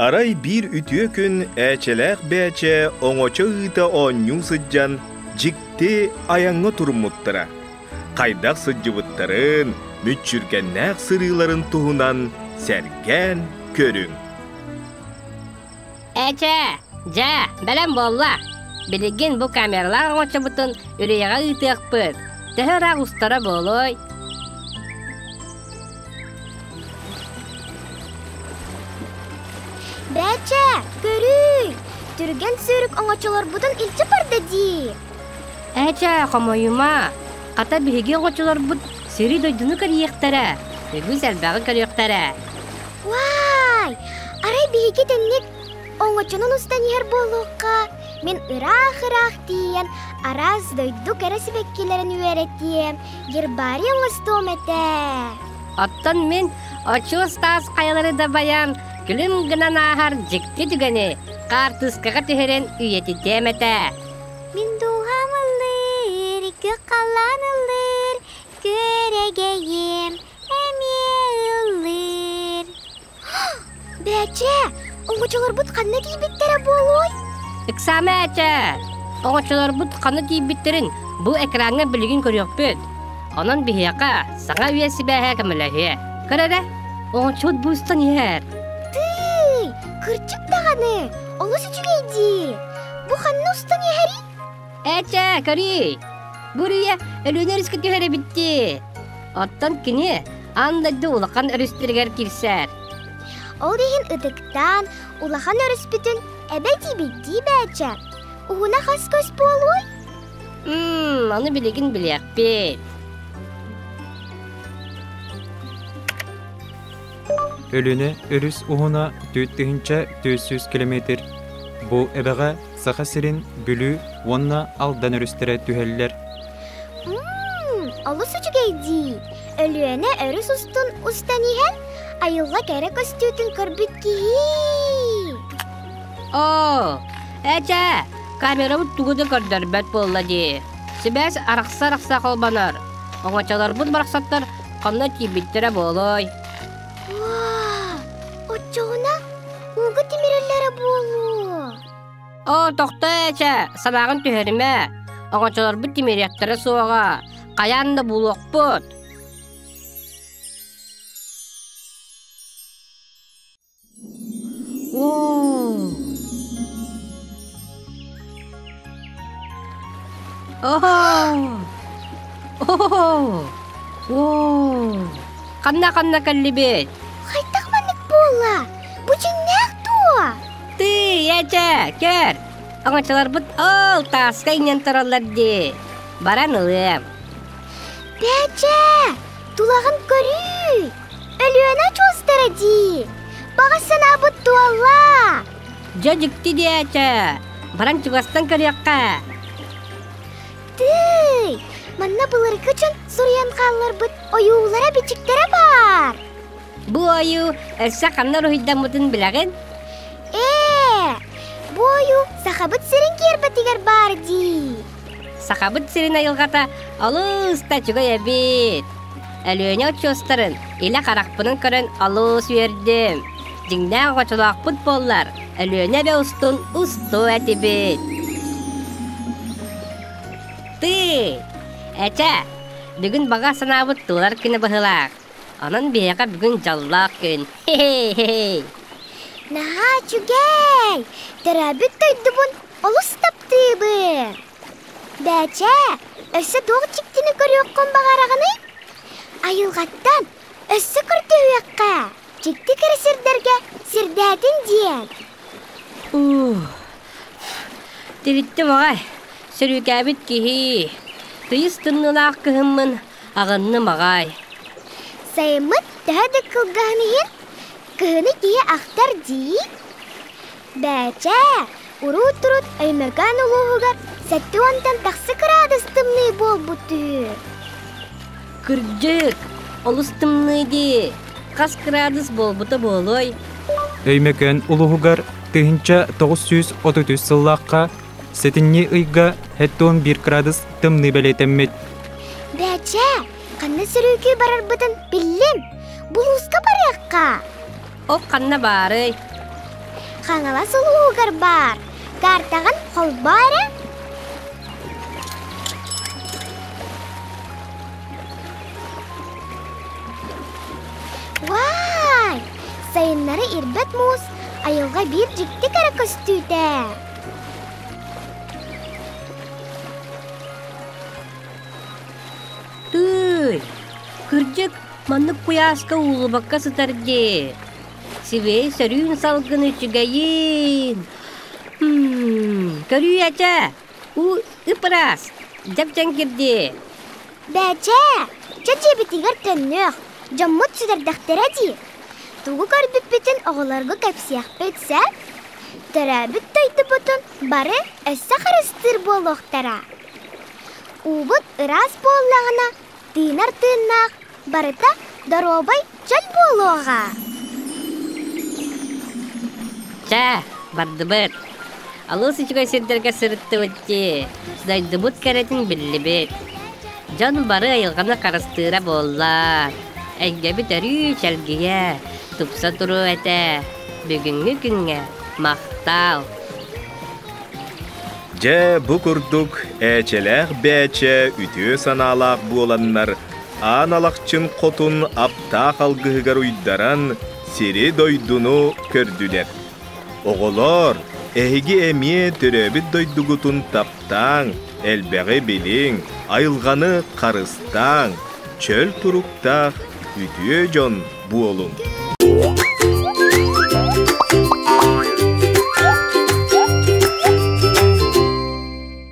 Арай биир үтүө күн Ээчэлээх Бээчэ оҥочо ыыта оонньуу сылдьан дьикти айаҥҥа туруммуттара. Хайдах сылдьыбыттарын, мүччүргэннээх сырыыларын туһунан сэргээн көрүҥ. Ээчэ, дьэ, бэлэм буолла. Билигин бу камералаах оҥочобутун үрүйэҕэ ыытыахпыт. Төһө ыраах устара буолуой? Бээчэ, көрүүй! Түргэн сүүрүк оҥочолорбутун илдьэ барда дии. Ээчэ, хомойума. Хата биһиги оҥочолорбут сири-дойдуну көрүөхтэрэ, үгүс элбэҕи көрүөхтэрэ. Уай! Арай биһиги итинник оҥочонон устан иһэр буолуохха, мин ыраах-ыраах тиийэн араас дойду кэрэ сибэккилэрин үөрэтиэм, гербарий оҥостуом этэ. Оттон мин очуос таас хайалары дабайан, күлүм гынан ааһар дьикти түгэни хаартыскаҕа түһэрэн үйэтитиэм этэ. Мин дууһам ыллыыр, күөх халлаан ыллыыр, күөрэгэйим эмиэ ыллыыр. Бээчэ, оҥочолорбут ханна тиийбиттэрэ буолуой? Ыксаама Ээчэ, оҥочолорбут ханна тиийбиттэрин бу экраҥҥа билигин көрүөхпүт. Онон биһиэхэ саҥа үйэ сибээһэ көмөлөһүө. Көр эрэ, оҥочобут бу устан иһэр. Тыый, кырдьык даҕаны, олус үчүгэй дии. Бу ханна устан иһэрий? Ээчэ, көрүүй, бу үрүйэ Өлүөнэ өрүскэ түһэр эбит дии. Оттон кини аан дойду улахан өрүстэригэр киирсэр. Ол иһин ытыктаан, улахан өрүспүтүн эбэ диибит дии Бээчэ. Уһуна хас көс буолуой? Мм, ону билигин билиэхпит. Өлүөнэ өрүс уһуна 4400 километр. Бу эбэҕэ Саха сирин Бүлүү уонна Алдан өрүстэрэ түһэллэр. Мм, олус үчүгэй дии. Өлүөнэ өрүс устун устан иһэн, айылҕа кэрэ көстүүтүн көрбүт киһи. Оо, эчэ, камерабыт тугу да көрдөрбөт буолла дии. Сибээс арахса-арахса холбонор. Оҥочолорбут барахсаттар ханна тиийбиттэрэ буолуой? Уа, оччоҕуна ууга тимирэллэрэ буолуо. Оо, тохтоо эчэ, санааҕын түһэримэ. Оҥочолорбут тимириэхтэрэ суоҕа. Хайаан да булуохпут. Оо. Оо. Оо. Оо. Ханна-ханна кэллибит? Хайдах маннык буолла? Бу дьиҥнээх дуо? Тыый, эчэ, көр. Оҥочолорбут ол тааска иҥнэн тураллар дии. Баран ылыам. Бээчэ, тулаҕын көрүүй! Өлүөнэ очуостара дии! Баҕа санаабыт туолла! Дьэ дьикти диэчэ! Баран чугастан көрүөххэ! Тыый! Манна былыргы дьон суруйан хаалларбыт ойуулара-бичиктэрэ баар! Бу ойуу өссө ханна уруһуйдаммытын билэҕин? Ээ, бу ойуу Сахабыт сирин гербэтигэр баар дии! Сахабыт сирин айылҕата олус да үчүгэй эбит. Өлүөнэ очуостарын илэ харахпынан көрөн олус үөрдүм. Дьиҥнээх оҕочолоохпут буоллар, Өлүөнэ эбэ устун устуо этибит. Тыый! Эчэ, бүгүн баҕа санаабыт туолар күнэ быһыылаах. Онон биһиэхэ бүгүн дьоллоох күн. Хе-хе-хе! Наһаа үчүгэй! Төрөөбүт дойдубун олус таптыыбын! Бээчээ, өссө туох дьиктини көрүөххүн баҕараҕыный? Айылҕаттан өссө көрдөһүөххэ, дьикти кэрэ сирдэргэ сирдээтин диэн. Ух, тириттим аҕай, сөрүүкээбит киһи. Тыйыс тымныылаах кыһыммын аҕынным аҕай. Сайыммыт төһө да кылгаһын иһин, кыһыны киһи ахтар дии. Бээчээ, уруут-турут Өймөкөөн улууһугар 70-тан тахса кыраадыс тымныы буолбут үһү. Кырдьык, олус тымныы дии. Хас кыраадыс буолбута буолуой? Өймөкөөн улууһугар 1933 сыллаахха сэтинньи ыйга 71 кыраадыс тымныы бэлиэтэммит. Бээчээ, ханна сөрүүкүү барарбытын биллим. Булууска барыахха. Ол ханна баарый? Хаҥалас улууһугар баар. Картаҕын холбоо эрэ. Уай! Сайыннары ирбэт муус айылҕа биир дьикти кэрэ көстүүтэ. Тыый! Кырдьык, маннык куйааска ууллубакка сытар дии. Сибиэй сөрүүн салгын үчүгэйин! Көрүү этэ! Уу ып-ыраас, дьэп-дьэҥкир дии. Бээчээ, чэ дьиэбитигэр төннүөх, дьоммут сүтэрдэхтэрэ дии. Тугу көрбүппүтүн оҕолорго кэпсиэхпит сөп. Төрөөбүт дойдубутун бары өссө харыстыыр буолуохтара. Уубут ыраас буоллаҕына, тыынар тыыннаах барыта доруобай чөл буолуоҕа. Чэ, бардыбыт. Алыс үчүгэй сирдэргэ сырыттыбыт дии. Дойдубут кэрэтин биллибит. Дьон бары айылҕаны харыстыыра буолла. Эйгэбит өрүү чэлгийэ, тупса туруо этэ. Бүгүҥҥү күҥҥэ махтал! Дьэ, бу курдук ээчэлээх бээчэ үтүө санаалаах буоланнар, Аан Алахчын хотун аптаах алгыһыгар уйдаран, сири-дойдуну көрдүлэр. Оҕолоор, эһиги эмиэ төрөөбүт дойдугутун таптааҥ, элбэҕи билиҥ, айылҕаны харыстааҥ, чөл туруктаах үтүө дьон буолуҥ.